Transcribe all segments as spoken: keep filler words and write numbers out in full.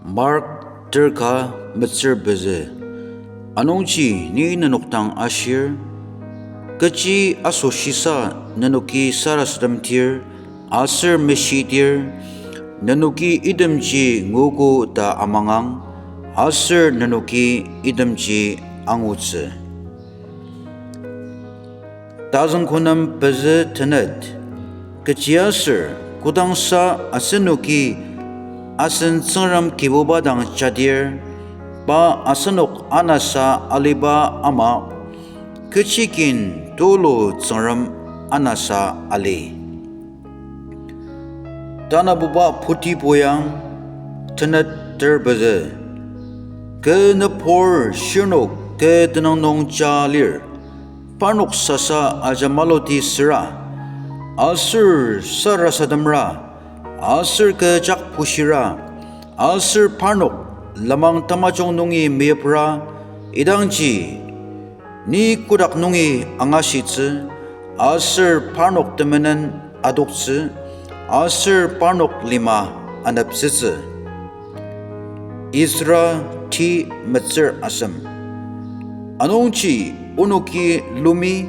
Mark ter ka metsür pezü. Anungji ni nenok dang ashir, kechi asoshisa nenoki sarasademdir aser meshidir, nenoki itemji nguogo ta amangang, aser nenoki itemji angutsü. Tazüngkonem pezü tenet. Kechiaser kodangsa asenoki asen Tsüngrem Kibuba dang jadir, pa asenok anasa aliba ama, kechi kin tulu Tsüngrem anasa ali. Tanabuba putipoyang, tenet ter pezü. Kü nübur shirnok kü tenüng nung ja lir, parnok sasa ajamaluti süra, aser sarasademra, aser kü jak pushira, aser parnok lenmang tamajung nungi meyipra, idangji ni kotak nungi angashitsü, aser parnok temenen adoktsü, aser parnok lima aneptsütsü. Ezra ti metsür asem. Anungji onoki lumi,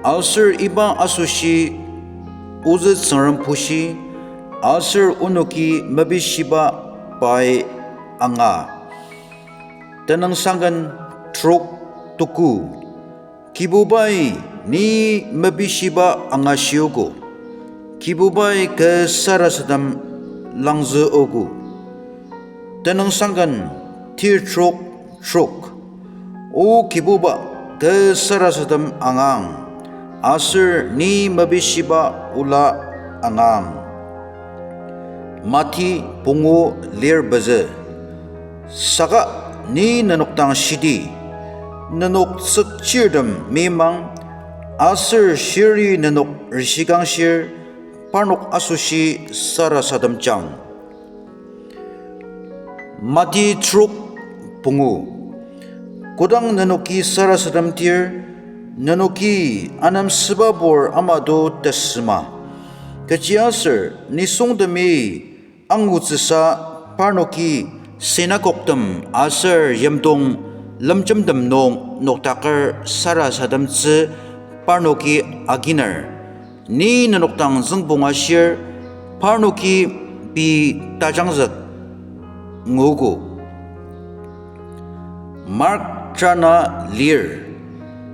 aser iba asoshi ozü Tsüngrem pushi, aser onoki mepishiba pai anga. Tenüngsangken trok tuku. Kibubai ni mepishiba angashiogo. Kibubai kü sarasadem langzü ogo. Tenüngsangken tir trok trok. O Kibuba, kü sarasadem angang, aser ni mepishiba ola angang. Mati pungu lir pezü. Saka ni nenok dang shidi, nenok tsükchirtem meimang, aser shiri nenok rishikangshir, parnok asoshi sarasademjang. Mati trok pungu. Kodang nenoki sarasademdir, nenoki anemsübabur amato tesüma. Kechiaser nisungtemi angutsüsa parnoki sinagogtem aser yimdong lemjemtem nung noktaker sarasademtsü parnoki aginer. Ni nenok dang züngpong ashir, parnoki pei tajangzük nguogo. Mark tera na lir.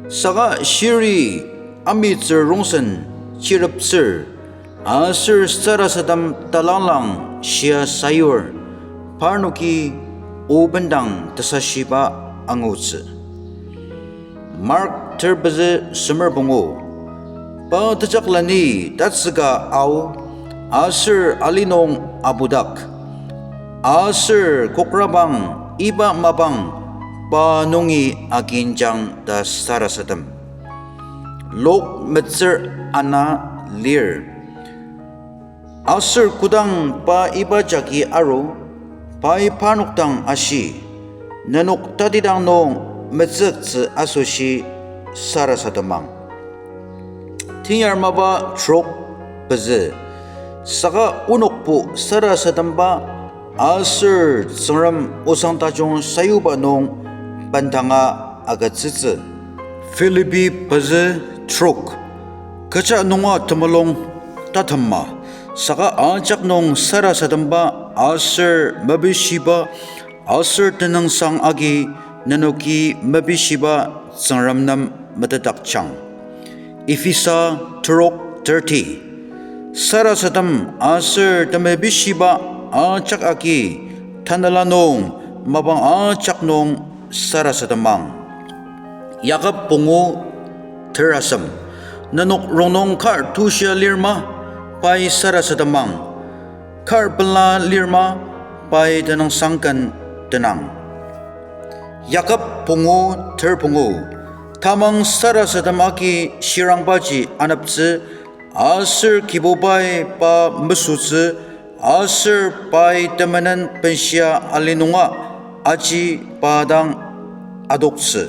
Saka shiri amitsür rongsen chireptsür, aser sarasadem talanglang shia sayur, parnoki o bendang tesashiba angutsü. Mark ter pezü semer pungu. Pa tejakleni tatsüka ao, aser ali nung apudak, aser kokrabang iba mapang pa nungi akinjang ta sarasadem. Luk metsür ana lir. Aser kodang pa iba jagi aru, pai parnok dang ashi, nenok tatidang nung metsüktsü asoshi sarasademang. Tenyar mapa trok pezü. Saka onokbo sarasademba aser Tsüngrem osang tajung sayuba nung bendanga agütsütsü. Philippi pezü trok. Kecha nunga temulung tatema, saka ajak nung sarasademba aser mepishiba aser tenüngsang agi nenoki mepishiba Tsüngrem nem metetdakjang. Ephesa terok thirty. Sarasadem aser temepishiba ajak agi tanela nung mapang ajak nung sarasademang. Yakob pungu terasem. Nenok rongnung kar tushia lirma, pai sarasademang. Kar pela lirma, pai tenüngsang ken tenang. Yakob pungu ter pungu. Tamang sarasadem agi shirangbaji aneptsü, aser Kibubai pa mesütsü, aser pai temenen benshia ali nunga aji pa dang adoktsü.